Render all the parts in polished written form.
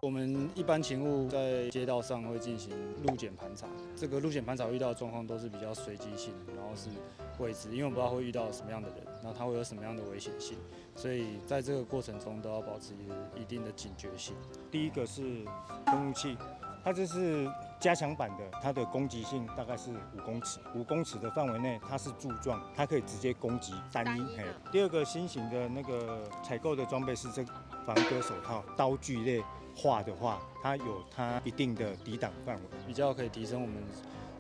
我們一般勤務在街道上會進行路檢盤查，這個路檢盤查遇到的狀況都是比較隨機性，然後是未知，因為我不知道會遇到什麼樣的人，然後他會有什麼樣的危險性，所以在這個過程中都要保持一定的警覺性。第一個是噴霧器，它這是加強版的，它的攻擊性大概是五公尺，五公尺的範圍內它是柱狀，它可以直接攻擊單一。第二個新型的那個採購的裝備是這防割手套，刀具類化的話，它有它一定的抵擋範圍，比較可以提升我們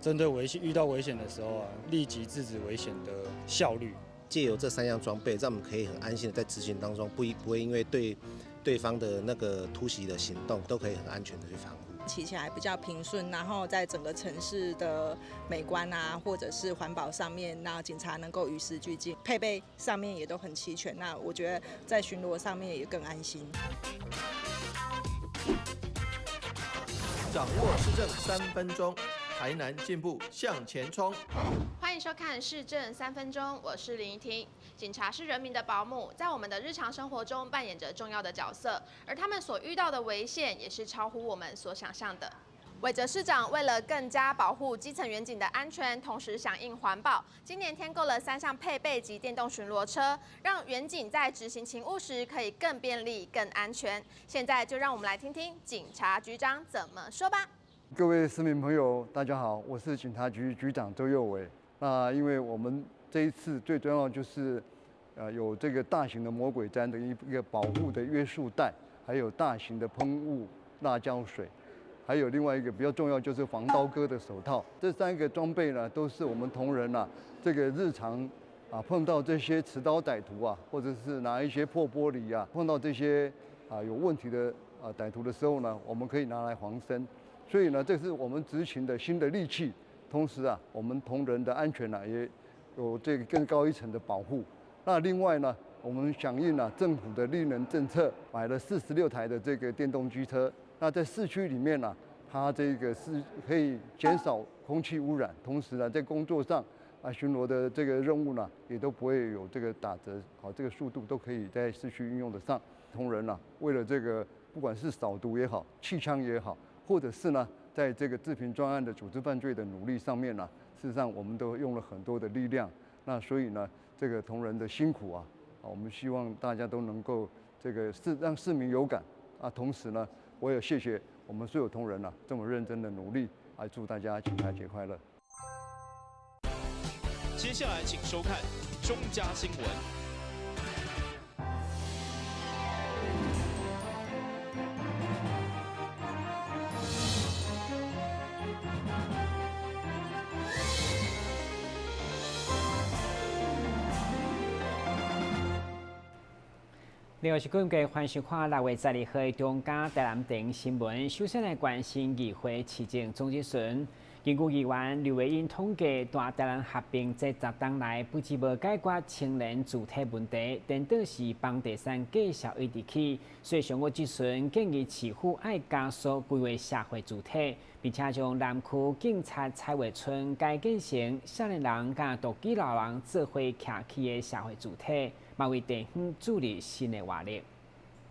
針對危險遇到危險的時候啊，立即制止危險的效率。借由這三樣裝備，讓我們可以很安心的在執行當中，不會因為對對方的那個突襲的行動，都可以很安全的去防護。騎起來比較平順，然後在整個城市的美觀啊，或者是環保上面，那警察能夠與時俱進，配備上面也都很齊全。那我覺得在巡邏上面也更安心。掌握市政3分鐘，台南進步向前衝。歡迎收看市政三分鐘，我是林怡婷。警察是人民的保姆，在我們的日常生活中扮演着重要的角色，而他們所遇到的危險也是超乎我們所想象的。偉哲市長為了更加保護基層員警的安全，同時響應環保，今年添購了三項配備及電動巡邏車，讓員警在執行勤務時可以更便利、更安全。現在就讓我們來聽聽警察局長怎麼說吧。各位市民朋友，大家好，我是警察局局長周祐偉。那因為我們這一次最重要就是，有這個大型的魔鬼氈的一個保護的約束帶，還有大型的噴霧辣椒水。還有另外一個比較重要就是防刀割的手套，這三個裝備呢，都是我們同仁啊，這個日常啊碰到這些持刀歹徒啊，或者是拿一些破玻璃啊，碰到這些啊有問題的啊歹徒的時候呢，我們可以拿來防身。所以呢，這是我們執勤的新的利器。同時啊，我們同仁的安全呢，也有這個更高一層的保護。那另外呢，我們響應了政府的綠能政策，買了46台的這個電動機車。那在市區裡面呢，它這個是可以減少空氣污染，同時呢，在工作上啊巡邏的這個任務呢，也都不會有這個打折，好，這個速度都可以在市區運用得上。同仁呢，為了這個不管是掃毒也好，氣槍也好，或者是呢，在這個治貧專案的組織犯罪的努力上面呢，事實上我們都用了很多的力量。那所以呢，這個同仁的辛苦啊，我們希望大家都能夠這個是讓市民有感啊，同時呢，我也謝謝我們所有同仁啊，這麼認真的努力，來祝大家警察節快樂。接下來請收看中嘉新聞。另外是根據歡迎收看6月12號的中嘉台南電新聞，首先來關心議會市政總質詢。根據議員劉偉英統計，大台南合併這10冬來，不止無解決青年住宅問題，顛倒是房地產繼續一直起。所以上午質詢建議市府愛加速規劃社會住宅，並且將南區警察彩畫村改建成少年人佮獨居老人做伙徛起的社會住宅，嘛為地方注入新的活力。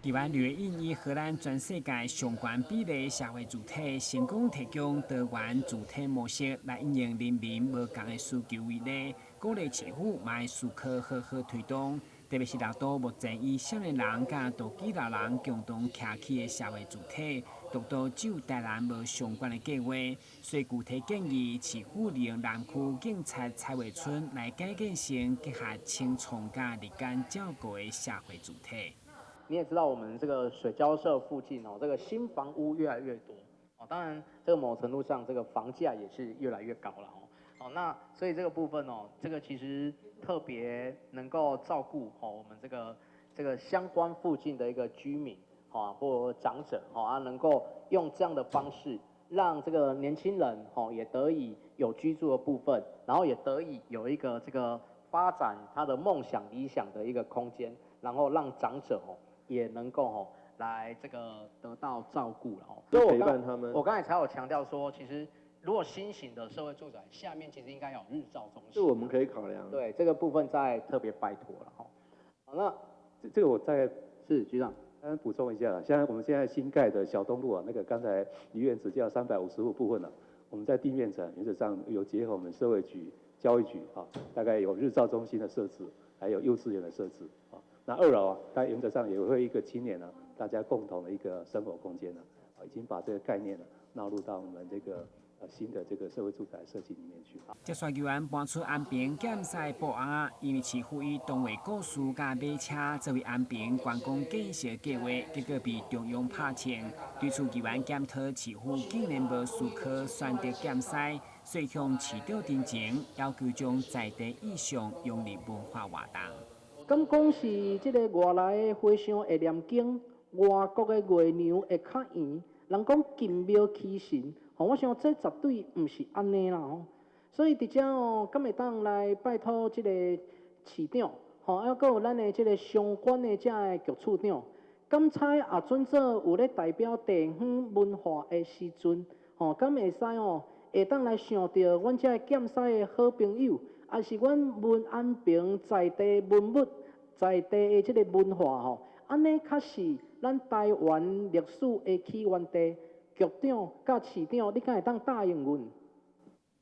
議員劉偉英以荷蘭全世界上懸比例社會住宅成功提供多元住宅模式來因應人民無仝的需求為例，鼓勵市府嘛愛思考好好推動，特別是六都目前以少年人佮獨居老人共同徛起的社會住宅，獨都只有台南無相關的計劃，所以具體建議市府利用南區警察彩畫村來改建成結合青創佮日間照顧的社會住宅。你也知道，我們這個水交社附近哦，這個新房屋越來越多哦，當然這個某程度上，這個房價也是越來越高了哦。哦，那所以這個部分哦，這個其實特別能夠照顧哦，我們這個相關附近的一個居民啊，或長者啊，能夠用這樣的方式，讓這個年輕人哦也得以有居住的部分，然後也得以有一個這個發展他的夢想理想的一個空間，然後讓長者哦，也能夠吼來這個得到照顧了哦，所以我陪伴他們。我剛才才有強調說，其實如果新型的社會住宅下面其實應該有日照中心，這我們可以考量。對這個部分再特別拜託了哈。好，那這個我再是局長。補充一下，現在我們現在新蓋的小東路啊，那個剛才李院指教350戶部分呢，我們在地面層原則上有結合我們社會局、教育局啊，大概有日照中心的設置，還有幼稚園的設置啊。那二樓啊，它原則上也會一個青年呢，大家共同的一個生活空間呢，已經把這個概念呢納入到我們這個新的這個社會住宅設計裡面去。接續議員搬出安平減屎布仔，因為市府以動畫故事佮馬車作為安平觀光建設計劃，結果被中央拍槍。對此議員檢討市府竟然無思考選擇減屎，所以向市長陳情，要求將在地意象融入文化活動。敢講是這个外來的和尚會念經，外國的月娘會較圓。人講近廟欺神，吼，我想這絕對毋是按呢啦吼。所以佇遮哦，敢會當來拜託這个市長，吼，還閣有咱的這个相關的遮个局處長，敢猜也準做有咧代表地方文化的時陣，吼，敢會使哦，會當來想著阮遮个減屎的好朋友，抑是阮文安平在地文物、在地的這个文化吼，按呢較是咱台灣歷史的起源地。局長佮市長，你敢會當答應阮？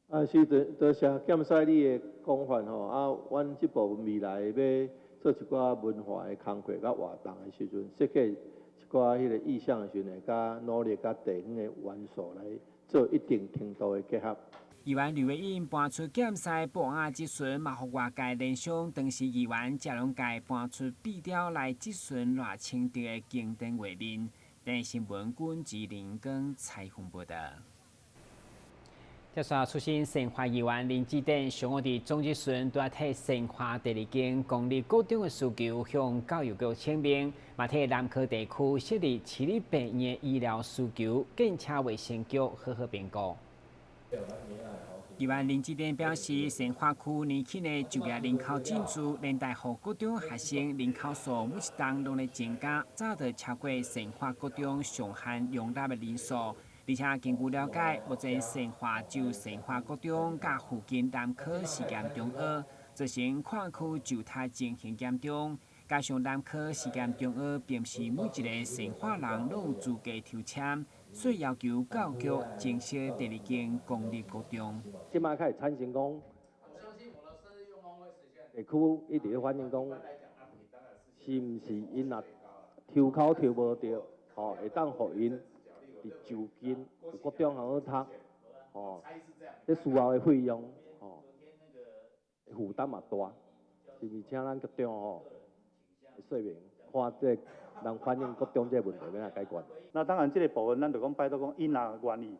啊，是多多謝減屎你的講法吼。啊，阮這部分未來欲做一寡文化的工課佮活動的時陣，設計一寡彼个意象的時陣，會較努力佮地方的元素來做一定程度的結合。議員呂慧英搬出減屎布仔質詢，嘛予外界聯想，當時議員謝龍介搬出壁雕來質詢賴清德的經典畫面。電視新聞軍吉林跟采訪報道。接續出身善化議員林志典上午佇總質詢，拄仔替善化第二間公立高中的需求向教育局請命，嘛替南科地區設立市立病院的醫療需求，建請衛生局好好評估。議員林志典表示，善化區年輕的就業人口真濟，連帶予國中學生人口數每一冬攏咧增加，早就超過善化國中上限容納的人數。而且根據了解，目前善化就善化國中佮附近南科實驗中學，造成跨區就讀情形嚴重。加上南科實驗中學並毋是每一个善化人攏有資格抽籤，所以要求教育局增設第二間公立國中。這擺開始產生講，地區一直咧反映講，是毋是𪜶若抽鬮抽無著，吼，會當予𪜶佇就近有國中通好讀，吼，這需要的費用，吼，負擔嘛大，是毋是請咱局長吼說明，看這個人反映國中這個問題欲按怎解決？那當然，這個部分咱就講拜託講，𪜶若願意，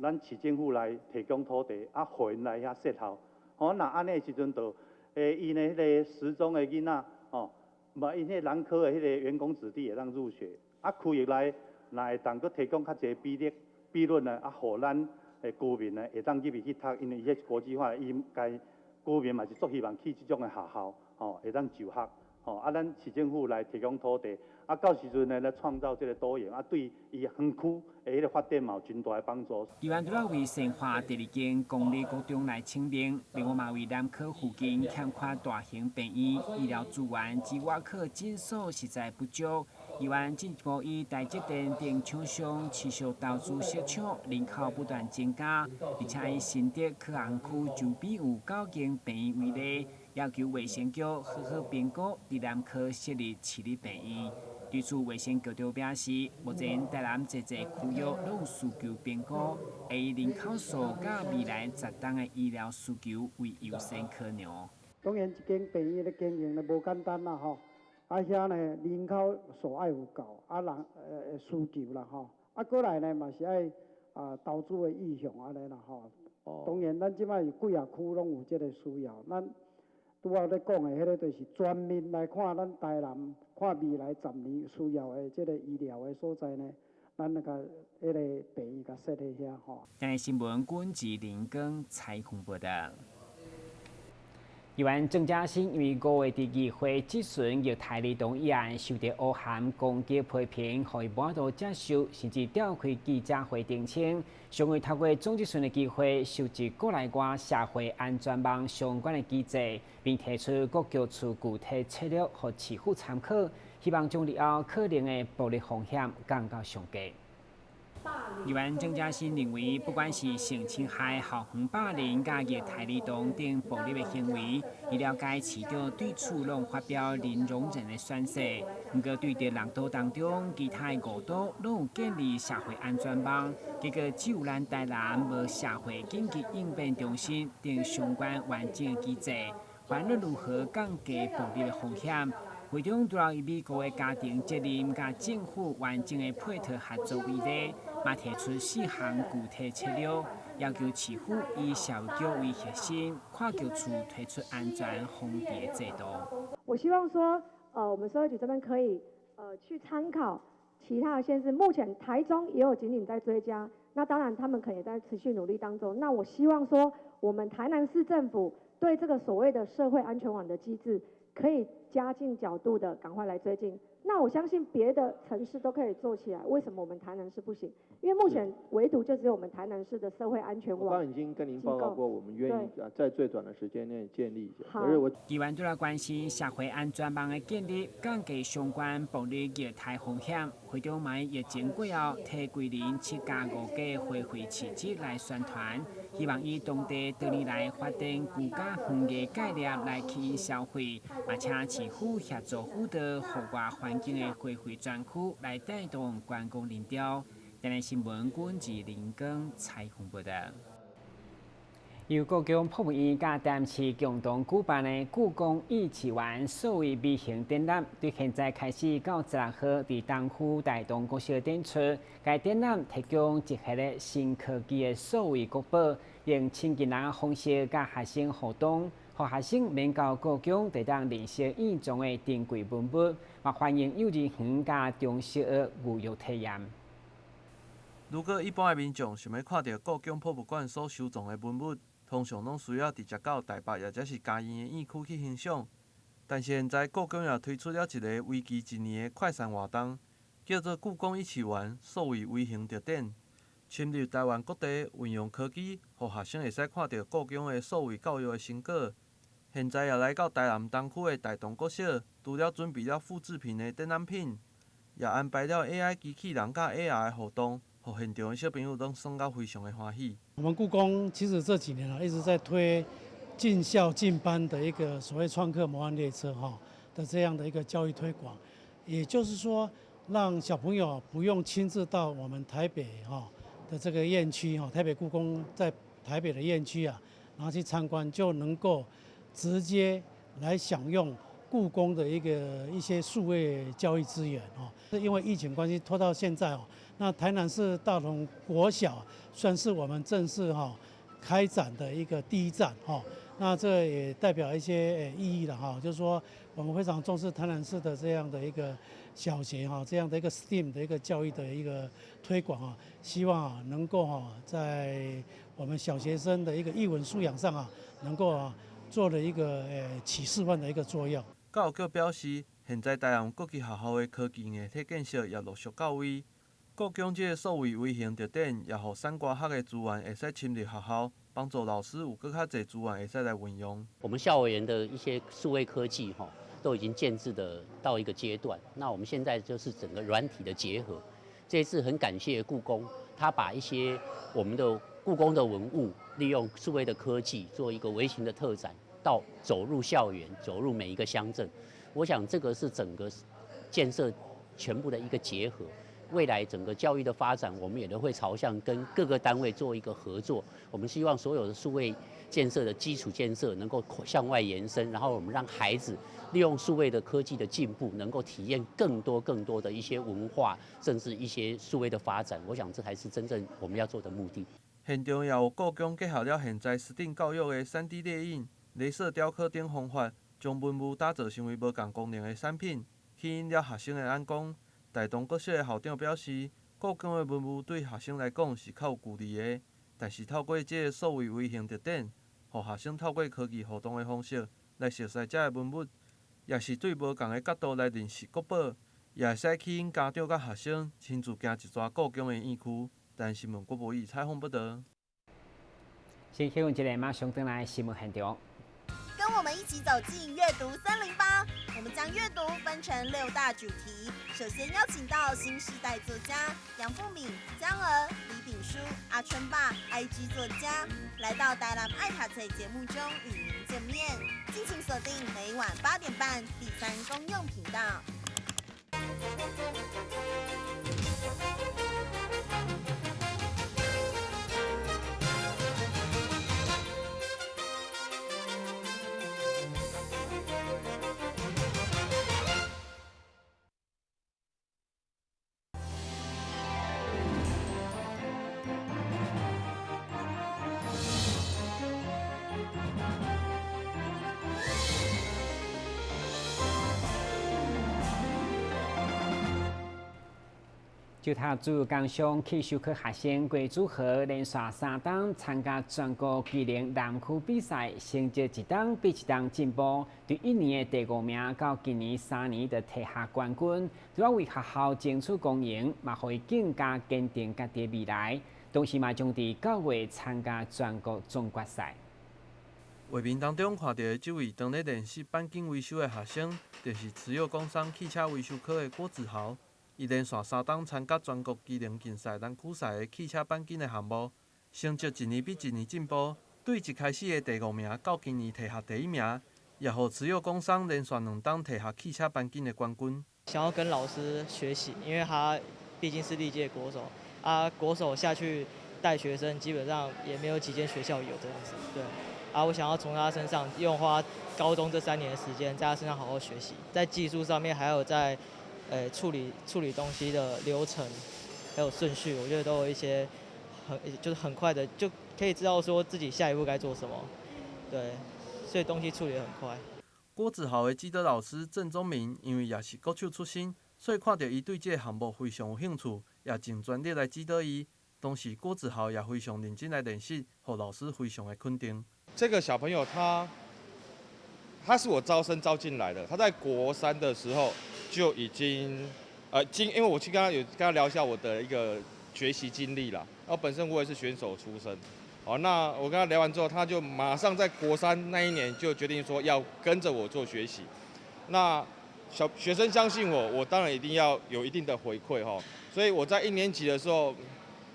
咱市政府來提供土地，啊，予𪜶來遐設校。吼，若按呢的時陣，就𪜶的彼个實中的囡仔，吼，嘛𪜶彼个南科的彼个員工子弟會當入學，啊，區域內若會當閣提供較濟比例比率呢，啊，予咱的居民呢會當入去去讀，因為伊彼是國際化，伊家居民嘛是足希望去這種的學校，吼，會當就學，吼，啊，咱市政府來提供土地，啊，到時陣呢來創造這個多元，啊，對伊園區的彼个發展嘛有真大的幫助。議員除了為善化第二間公立國中來請命，另外嘛為南科附近欠缺大型病院、醫療資源及外科診所實在不足。議員進一步以台積電等廠商持續投資設廠，人口不斷增加，而且以新竹科學區周邊有九間病院為例，要求衛生局好好評估佇南科設立市立病院。對此，衛生局長表示，目前台南濟濟區域攏有需求評估，會以人口數佮未來10冬的醫療需求為優先考量。當然，一間病院咧經營咧無簡單啦吼，啊遐呢人口數愛有夠，啊人需求啦吼，啊閣來呢嘛是愛啊投資的意向按呢啦吼。當然，咱這擺有幾仔區攏有這个需要，咱拄仔咧講的彼个就是全面來看，咱台南看未來10年需要的這个醫療的所在呢，咱那個彼个病院共設佇遐吼。電視新聞阮志林光採訪報道。議員鄭家新因為五月佇議會質詢虐待兒童一案，受到烏函攻擊批評，予伊無法度接受，甚至召開記者會澄清。上月透過總質詢的機會，收集國內外社會安全網相關的機制，並提出各局處具體策略予市府參考，希望將日後可能的暴力風險降到上低。議員鄭家新認為，不管是性侵害、校園霸凌、佮虐待兒童等暴力的行為，據了解市長對此攏發表零容忍的宣誓。毋過對佇六都當中，其他的五都攏有建立社會安全網，結果只有咱台南無社會緊急應變中心等相關完整的機制，遑論如何降低暴力的風險。會長除了以美國的家庭責任佮政府完整的配套合作為例，嘛提出四項具體策略，要求市府以社會局為核心，跨局處推出安全防治的制度。我希望說，我們社會局這邊可以，去參考其他的縣市，目前台中也有警警在追加，那當然他們可能也在持續努力當中。那我希望說，我們台南市政府對這個所謂的社會安全網的機制，可以加緊腳步的趕快來追進。那我相信別的城市都可以做起來，為什麼我們台南市不行？因為目前唯獨就只有我們台南市的社會安全網。我剛已經跟您報告過，我們願意在最短的時間內建立。好。議員除了關心社會安全網的建立，降低相關暴力虐待風險，會長嘛疫情過後，提桂林7+5個花卉市集來宣傳，希望以當地多年來發展居家園藝概念來吸引消費，嘛請市府協助輔導戶外環境的花卉專區來帶動觀光人潮。台南新聞郭志林光採訪報道。由故宮博物院佮台南市共同舉辦的故宮一起玩數位微型展覽，對現在開始到16號佇東區大同國小展出。該展覽提供一系列新科技的數位國寶，用親近人的方式佮學生互動，予學生免到故宮就當認識院藏的珍貴文物，嘛歡迎幼兒園佮中小學預約體驗。如果一般的民眾想欲看著故宮博物館所收藏的文物，通常攏需要直接到台北抑者是嘉義的院區去欣賞。但是現在故宮也推出了一个為期一年的快閃活動，叫做“故宮一起玩”數位微型特展，深入台灣各地，運用科技，予學生會使看著故宮的數位教育的成果。現在也來到台南東區的大同國小，除了準備了複製品的展覽品，也安排了 AI 機器人佮 AR 的互動，予現場的小朋友攏耍甲非常的歡喜。我們故宮其實這幾年啊，一直在推進校進班的一個所謂創客魔幻列車哈的這樣的一個教育推廣，也就是說，讓小朋友不用親自到我們台北哈的這個院區哈，台北故宮在台北的院區啊，然後去參觀，就能夠直接來享用故宮的一些數位教育資源哦。是因為疫情關係拖到現在哦。那台南市大同國小算是我們正式哈開展的一個第一站哈。那這也代表一些意義了哈，就是說我們非常重視台南市的這樣的一個小學哈，這樣的一個 STEAM 的一個教育的一個推廣啊，希望啊能夠哈在我們小學生的一個藝文素養上啊，能夠啊做了一個起示範的一個作用。教育局表示，現在台南各級學校的科技硬體建設也陸續到位。故宮這个數位微型特展，也予產官學的資源會使深入學校，幫助老師有閣較濟資源會使來運用。我們校園的一些數位科技，吼，都已經建置的到一個階段。那我們現在就是整個軟體的結合。這一次很感謝故宮，他把一些我們的故宮的文物，利用數位的科技做一個微型的特展，到走入校園，走入每一個鄉鎮。我想這個是整個建設全部的一個結合。未來整個教育的發展，我們也都會朝向跟各個單位做一個合作。我們希望所有的數位建設的基礎建設能夠向外延伸，然後我們讓孩子利用數位的科技的進步，能夠體驗更多更多的一些文化，甚至一些數位的發展。我想這才是真正我們要做的目的。現場也有故宮結合了現在 STEAM 教育的3D 列印、雷射雕刻等方法，將文物打造成為無仝功能的產品，吸引了學生的眼光。大同國小的校長表示，故宮的文物對學生來講是較有距離的，但是透過這个數位微型特展，予學生透過科技互動的方式來熟悉這个文物，也是對無仝的角度來認識國寶，也會使吸引家長佮學生親自行一逝故宮的院區。台南新聞郭博義採訪報導。先休困一下，馬上轉來新聞現場。跟我們一起走進閱讀森林吧。我們將閱讀分成六大主題，首先邀請到新世代作家楊富敏、江娥、李炳書、阿春爸、IG 作家，來到台南愛讀冊節目中與您見面。敬請鎖定每晚8點半第三公用頻道。就讀自由工商汽修科學生郭子豪連續三冬參加全國技能南區比賽，成績一冬比一冬進步，對一年的第五名到今年三年就提下冠軍，除了為學校爭取光榮，嘛予伊更加堅定家己的未來。同時嘛，將佇9月參加全國總決賽。畫面當中看到的這位當咧練習鈑金維修的學生，就是慈幼工商汽車維修科的郭子豪。伊連續三冬參加全國技能競賽南區賽的汽車鈑金的項目，成績一年比一年進步。對一開始的第五名到今年提下第一名，也予慈幼工商連續兩冬提下汽車鈑金的冠軍。想要跟老師學習，因為他畢竟是歷屆國手，啊，國手下去帶學生，基本上也沒有幾間學校有這樣子。對，啊，我想要從他身上用花高中這3年的時間，在他身上好好學習，在技術上面還有在。處理東西的流程，還有順序，我覺得都有一些就是很快的就可以知道說自己下一步該做什麼，對，所以東西處理得很快。郭子豪的指導老師鄭宗明，因為也是國手出身，所以看到伊對這個項目非常有興趣，也盡全力來指導伊。同時，郭子豪也非常認真來練習，予老師非常的肯定。這個小朋友他是我招生招進來的，他在國三的時候就已經，因為我去跟他有跟他聊一下我的一個學習經歷啦。然後本身我也是選手出身，好，那我跟他聊完之後，他就馬上在國三那一年就決定說要跟着我做學習。那小學生相信我，我當然一定要有一定的回饋哈。所以我在一年級的時候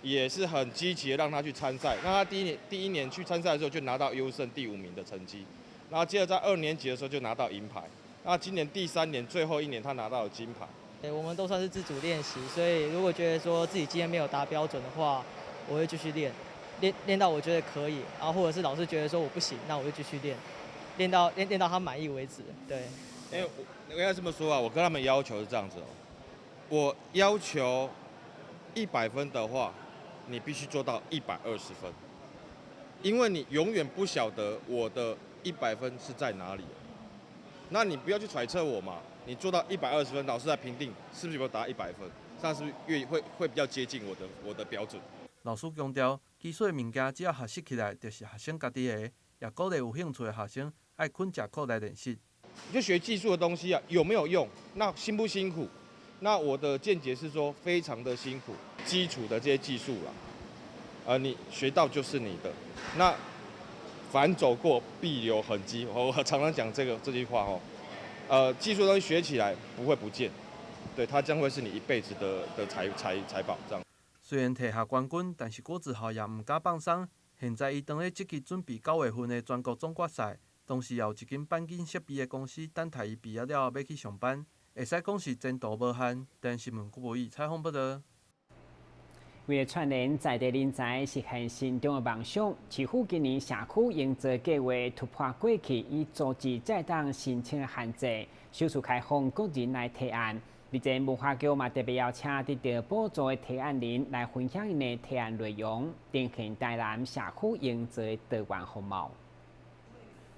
也是很積極的讓他去參賽。那他第一年去參賽的時候就拿到優勝第5名的成績。然後接着在2年級的時候就拿到銀牌，那今年第3年最後一年他拿到了金牌。我們都算是自主練習，所以如果覺得說自己今天沒有達標準的話，我會繼續練，練到我覺得可以，然後或者是老師覺得說我不行，那我就繼續練，練到他滿意為止。對。因為我應該這麼說啊，我跟他們要求是這樣子哦，我要求100分的話，你必須做到120分，因為你永遠不曉得我的100分是在哪裡？那你不要去揣測我嘛。你做到120分，老師來評定是不是有達100分？這樣是不是越會比較接近我的標準？老師強調，技術的物件只要學習起來，就是學生家己的，也鼓勵有興趣的學生愛肯食苦來練習。你就學技術的東西啊，有沒有用？那辛不辛苦？那我的見解是說，非常的辛苦。基礎的這些技術啦，你學到就是你的。那凡走過必留痕跡，我常常講這句話哦。技術東西學起來不會不見，對，它將會是你一輩子的財寶。這樣。雖然提下冠軍，但是郭子豪也毋敢放鬆。現在伊當咧積極準備9月份的全國總決賽，同時也有一間鈑金設備的公司等待伊畢業了後欲去上班，會使講是前途無限。電視新聞郭博宇採訪報導。為了串聯在地人才，實現心中的夢想，市府今年社區營造計劃突破過去以組織才當申請的限制，首次開放個人來提案。而且文化局嘛特別邀請得到補助的提案人來分享𪜶的提案內容，呈現台南社區營造的多元風貌。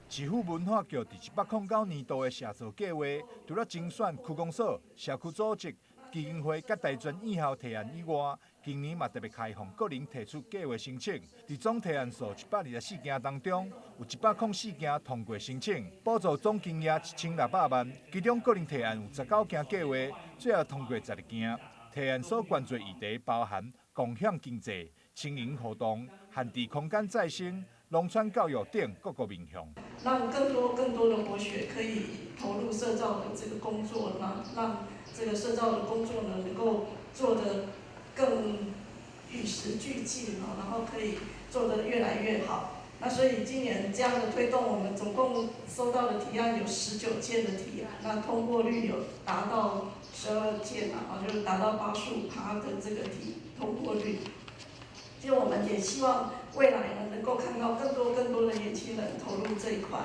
市府文化局佇109年度的社造計劃，除了甄選區公所、社區組織、基金會佮大專院校提案以外，今年嘛特別開放個人提出計劃申請。佇總提案數124件當中，有104件通過申請，補助總金額1600萬。其中個人提案有19件計劃，最後通過12件。提案所關注議題包含共享經濟、青銀活動、旱地空間再生、農村教育等各個面向。讓更多更多的博學可以投入社造的這個工作，讓這個社造的工作呢能夠做得更與時俱進，然後可以做得越來越好。那所以今年這樣的推動，我們總共收到的提案有19件的提案，那通過率有達到12件啊，就是達到85%的這個提通過率。就我們也希望未來呢，能夠看到更多更多的年輕人投入這一塊。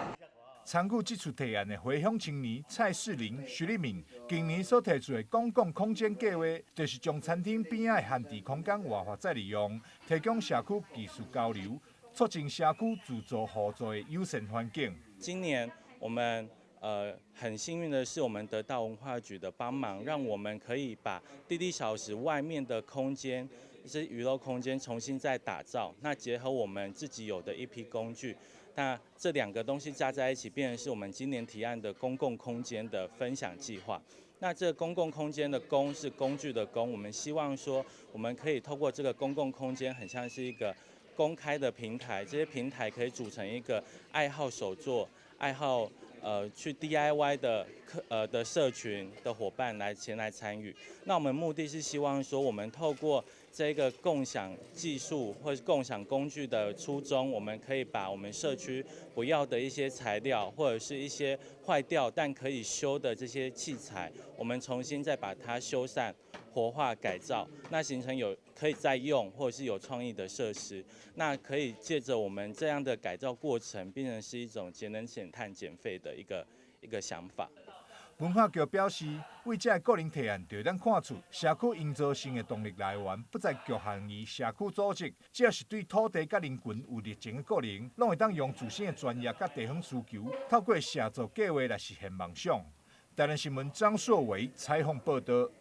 參與這次提案的回鄉青年蔡世林、徐立敏，今年所提出的公共空間計劃，就是將餐廳邊仔的閒置空間活化再利用，提供社區技術交流，促進社區自助互助的友善環境。今年我們很幸運的是，我們得到文化局的幫忙，讓我們可以把地地小時外面的空間，一些娛樂空間重新再打造。那結合我們自己有的一批工具，那這兩個東西加在一起，變成是我們今年提案的公共空間的分享計劃。那這個公共空間的"工"是工具的"工"，我們希望說，我們可以透過這個公共空間，很像是一個公開的平台，這些平台可以組成一個愛好手作、愛好去 DIY 的社群的夥伴來前來參與。那我們目的是希望說，我們透過這個共享技術或是共享工具的初衷，我們可以把我們社區不要的一些材料，或者是一些壞掉但可以修的這些器材，我們重新再把它修繕、活化、改造，那形成有可以再用或者是有創意的設施。那可以借著我們這樣的改造過程，變成是一種節能減碳減廢的一個想法。文化局表示，為這个個人提案，就會當看出社區營造新的動力來源，不再局限於社區組織，只要是對土地佮人群有熱情的個人，攏會當用自身的專業佮地方需求，透過社造計劃來實現夢想。台南新聞張碩偉採訪報道。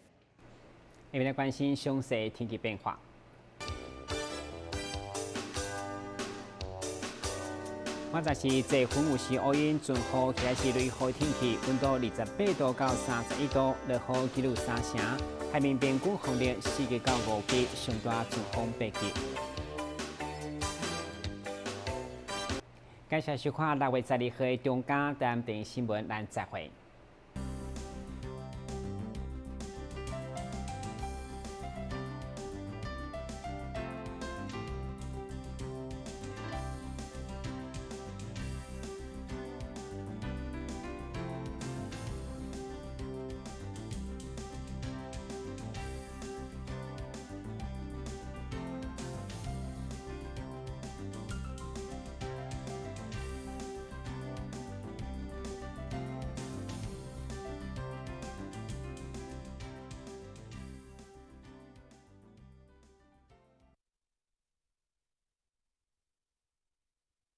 下面來關心詳細天氣變化。我就是這分有時烏雲，陣雨或者是雷雨天氣，溫度28度到31度，落雨幾率3成。海面平均風力4級到5級，上大陣風8級。感謝收看6月12號的中嘉台南電視新聞，咱再會。